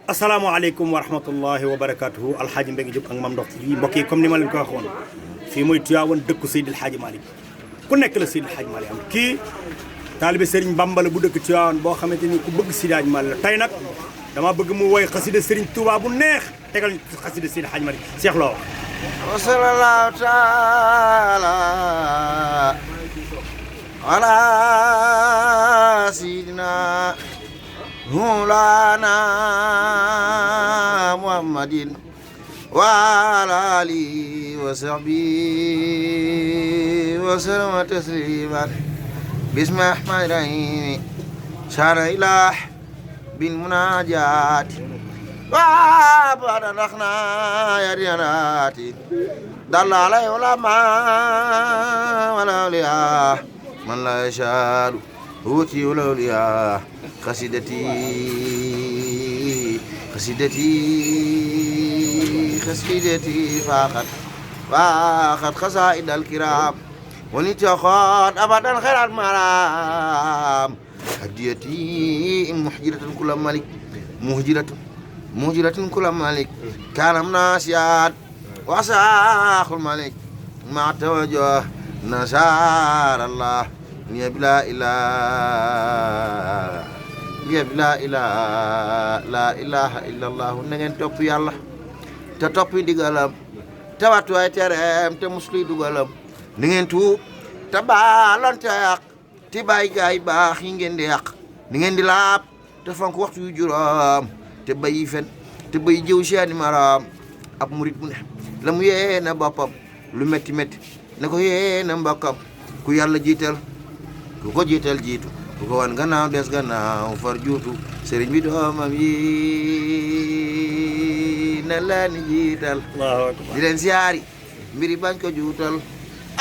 asalaamaaleykum wa rahmatullahi wa barakatuhu alxaaji Mbengue Diop ak Mame Ndokh yi mbokk yi comme ni ma leen ko waxoon fii mooy Tivaouane dëkku Seydil Hadji Malick ku nekk la Seydil Hadji Malick am kii taalibe Serigne Bamba la bu dëkk Tivaouane boo xamante ni ku bëgg Seydil Hadji Malick la tey nag dama bëgg mu woy xasida Serigne Touba bu neex tegal xasida Seydil Hadji Malick Cheikh Lo wa sallallahu taala ala sayyidina مولانا محمد وعلى آله وصحبه وسلم تسليما بسم الله الرحمن الرحيم شهر إله بالمناجات وعبد نخنا يا ريانات دل عليه العلماء والأولياء من لا يشاء هوتي الأولياء قصيدتي فاخت قصائد الكرام ولتخاط أبدا خير المرام هديتي محجرة كل ملك مهجرة كل ملك كان ناسيات وساخ الملك مع توجه نصار الله يا بلا إله la ilaha illallah na ngeen topp yàlla te toppi ndigalam te wattu ay tereem te musli dugalam ni ngeen tuub te baalante yàq te bàyyi gaay baax yi ngeen di yàq ni ngeen di laab te fonk waxtu yu juróom te bàyyi fen te bàyyi jëw seeni maram ab murit bu ne la mu yéena boppam lu metti metti na ko yéena mbokkam ku yàlla jiital ku ko jiital jiitu ku ko wan gannaaw des gannaaw far juutu sëriñ bi doomam yi na leen jiital di leen siyaari mbiri bañ ko juutal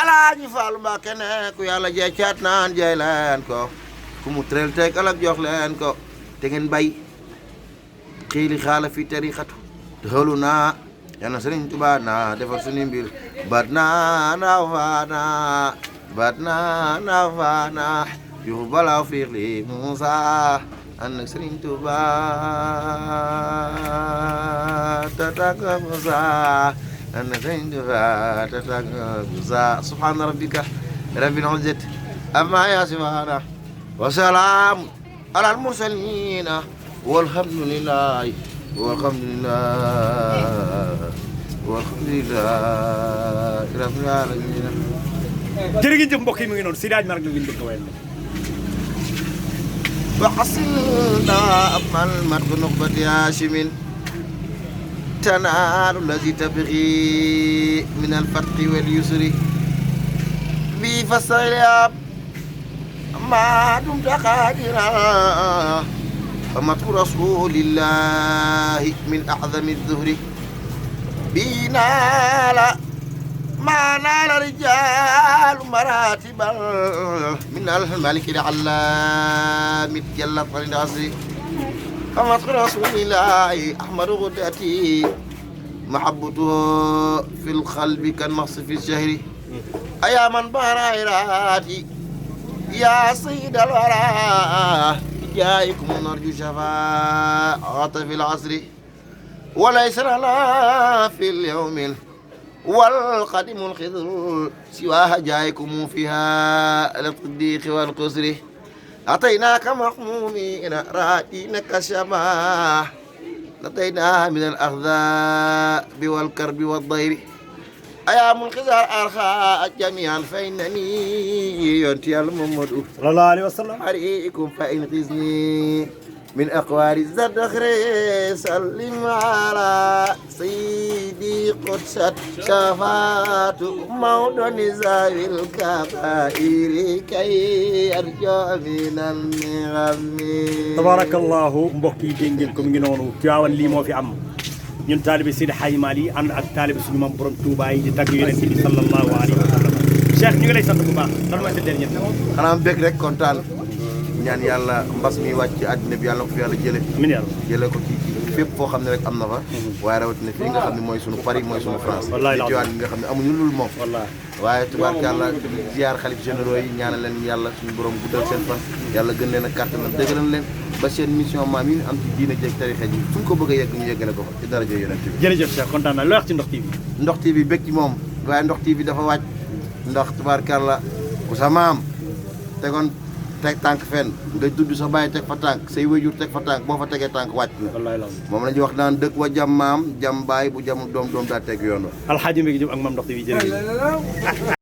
alaaji Fallu Mbàkke ne ku yàlla jey caat naan jey leen ko ku mu tërel teg alak jox leen ko te ngeen bay xiili xaala fi tariqatu te xalu naa yàlla sëriñ Tuubaa naa defar suñu mbir bat naa naaw faana yuhu balaaw fiix li Muusa ànd ak Sëriñ Tuuba tataka Muusa ànd ak Sëriñ Tuuba tataka Muusa subhaana rabbika rabbil izzati ammaa yasifuun wa salaamun alal mursaliin walhamdulillaahi rabbil aalamiin. jërëjëf mbokk yi mi ngi noonu Seydi Hadji Malick ngeen dëkk wayal وحصلنا أما المرء نقبة هاشم تنال الذي تبغي من الفتح واليسر بفصل ما دمت قادرا فمدح رسول الله من أعظم الظهر بنال ما نال رجال مراتبا من الملك العلام جل في العصر فمدح رسول الله أحمد غدتي محبته في القلب كالنقص في الشهر أيا من بارائراتي يا سيد الورى جايكم نرجو شفاعة في العصر وليس لنا في اليوم والقدم الخضر سواها جايكم فيها الصديق والقسر أتيناك محمومين راتينك شباه لدينا من الأخذاء والكرب والضير أيا منقذر أرخاء جميعا فإنني ينتي الممد صلى الله عليه وسلم عليكم فإنقذني من أقوال الزدخر سلم على سيدي قدست شفاة موضع نزاوي الكبائر كي أرجو من النغم tabarakallahu mbokk yi dégg ngeen ko mi ngi noonu Tivaouane lii moo fi am ñun taalibe Seydi Hadji Malick ànd ak taalibe suñu mam borom Touba yi di tagg Yonent bi sallallahu alayhi wa sallam Cheikh ñu ngi lay sant bu baax lan mooy sa dernier xanaa bëgg rek kontaan ñaan yàlla mbas mi wàcc ci àddina bi yàlla na ko fi yàlla jële ko ci fépp foo xam ne rek am na fa waaye rawatina fii nga xam ne mooy sunu Paris mooy sunu France wallaahi ci Tivaouane bi nga xam ne amuñu lul moom waaye tubaarkàlla ziar xalif généraux yi ñaanal leen yàlla suñu borom guddal seen fan yàlla gën leen a kàttanal dëgëral leen ba seen mission maam yi am ci diina jeeg tarixa ji fu ñu ko bëgg a yegg ñu yeggale ko ci daraja yonent bi. jërëjëf Cheikh kontaan naa loo wax ci Ndox TV. Ndox TV bëgg ci moom waaye Ndox TV dafa wàcc ndax tubaarkàlla ku sa maam tegoon teg tànk fenn nga dudd sa bàyyi teg fa tànk say wéjur teg fa tànk boo fa tegee tànk wàcc na. wallaay la moom la ñuy wax naan dëkk wa jam maam jam baay bu jamul doom daa teg yoon wa. Alxaaji Mbégi Jóob ak Mame Ndokh TV jërëjëf